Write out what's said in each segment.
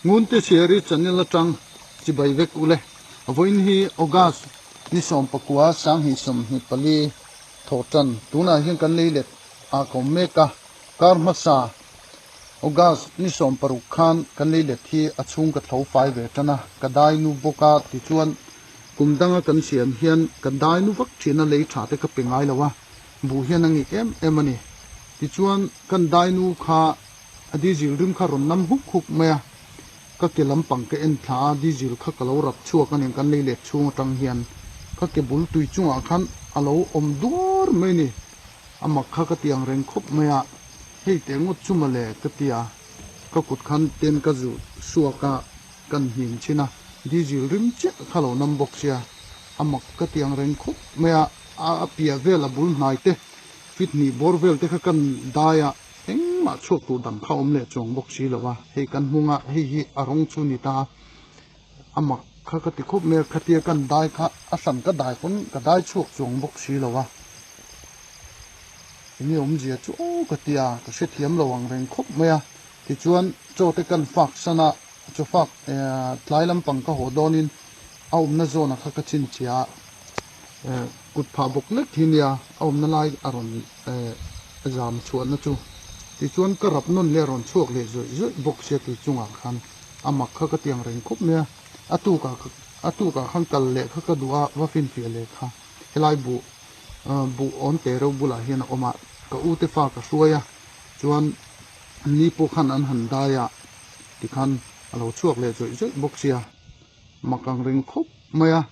Ngunte Siari channel atang chibai vek ule. Vawiin hi August ni 14 2024 thawh tan. Tunah hian kan lei let ah ka awm mek a, kar hmasa August ni 16 khan kan lei let hi a chhung ka thlo fai ve tan a, ka dai nu bawk a tichuan kum danga kan siam hian ka dai nu vak thin a lei tha te ka pe ngai lo a, buh hian a ngih em em a ni. Tichuan kan dai nu kha A diesel rim kha rawn nam huk huk mai a, ka ke lampang ka en thla a, diesel kha ka lo rap chhuak a nen kan lei let chhung atang hian ka ke bul tui chungah khan a lo awm duar mai a ni. A mak kha ka ti ang reng khawp mai a, hei teh ngawt chu mawle ka ti a, ka kut khan ten ka zu suak a, kan hnim chhin a, diesel rim chiah kha lo nam bawk sia, a mak ka ti ang reng khawp mai a, a piah vel a bul hnai te fit hnih bawr vel te kha kan dai a. Engmah chhuak tur dang kha awm leh chuang bawk si lo a, hei kan hmung a, hei hi a rawng chu ni ta a, a mak kha ka ti khawp mai a, khatia kan dai kha a hran ka dai pawn ka dai chhuak chuang bawk si lo a, enge awmzia chu aw ka ti a, ka hrethiam lo ang reng khawp mai a, tichuan chaw te kan fak san a, chaw fak tlai lampang ka haw dawnin a awmna zawnah kha ka chhinchhiah a, kut phah bawk lek hi nia a awmna lai a rawn. A zam chhuahna chu tichuan ka rap nawn leh a rawn chhuak leh zawih zawih bawk sia tui chungah khan a mak kha ka tiang reng khawp mai a, a tukah a tukah khan kal leh kha ka duh a va finfiah leh kha helai buh buh awn te reuh bulah hian a awm a, ka u te fa ka hruai a chuan ni pawh khan an han dai a tikhan a lo chhuak leh zawih zawih bawk sia mak ang reng khawp mai a.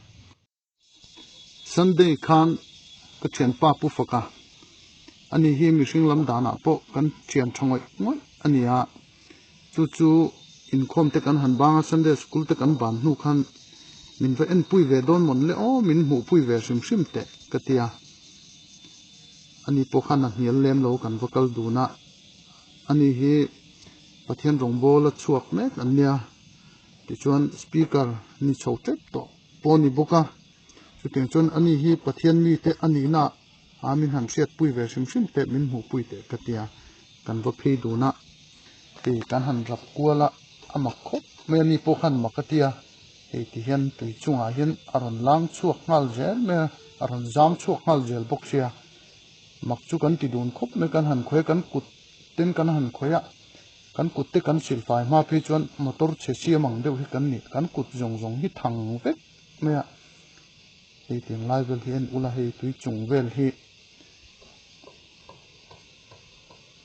Sunday khan ka thianpa Pu Faka ani hi mihring lam danah pawh kan thian tha ngawih ngawih a ni a, chu chu inkhawm te kan han bang a, Sunday school te kan ban hnu khan min va enpui ve dawn mawn le aw min hmuhpui ve hrim hrim teh ka ti a, ani pawh khan a hnial lem lo kan va kal dun a, ani hi Pathian rawngbawl a chhuak mek an nia tichuan speaker ni chho tep tawh. Pawh a ni bawk a, chutiang chuan ani hi Pathian mite a nihna ah min han hriatpui ve hrim hrim teh, min hmuhpui teh ka ti a, kan va phei dun a, hei kan han rap kual a, a mak khawp mai a, mi pawh khan mak a ti a, hei ti hian tui chungah hian a rawn lang chhuak nghal zel mai a, a rawn zam chhuak nghal zel bawk sia, mak chu kan ti dun khawp mai, kan han khawi a, kan kut ten kan han khawi a. Kan kut te kan silfai hma phei chuan motor chhe siam ang deuh hi kan ni. Kan kut zawng zawng hi thang vek mai a. Hei tiang lai vel hi en ula hei tui chung vel hi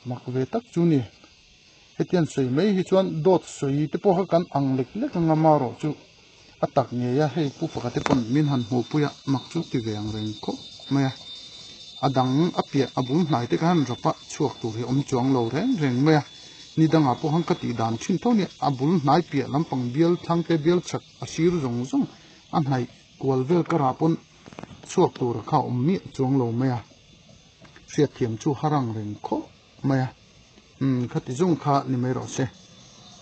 mak ve tak chu ni. Hetiang sawi mai hi chuan dawt sawi te pawh kha kan ang lek lek anga marawh chu a tak ngei a hei pu pakhat te pawn min han hmuhpui a mak chu ti ve ang reng khawp mai a. A dang a piah a bul hnai te khan rap a chhuak tur hi awm chuang lo reng reng mai a. Ni dangah pawh khan ka tih dan thin tho nia a bul hnai piah lampang bial thlang te bial chhak a sir zawng zawng a hnaih kual vel karah pawn chhuak tur kha a awm miah chuang lo mai a. Hriatthiam chu har ang reng khawp mai a. Umm khati zawng kha ni mai rawh se.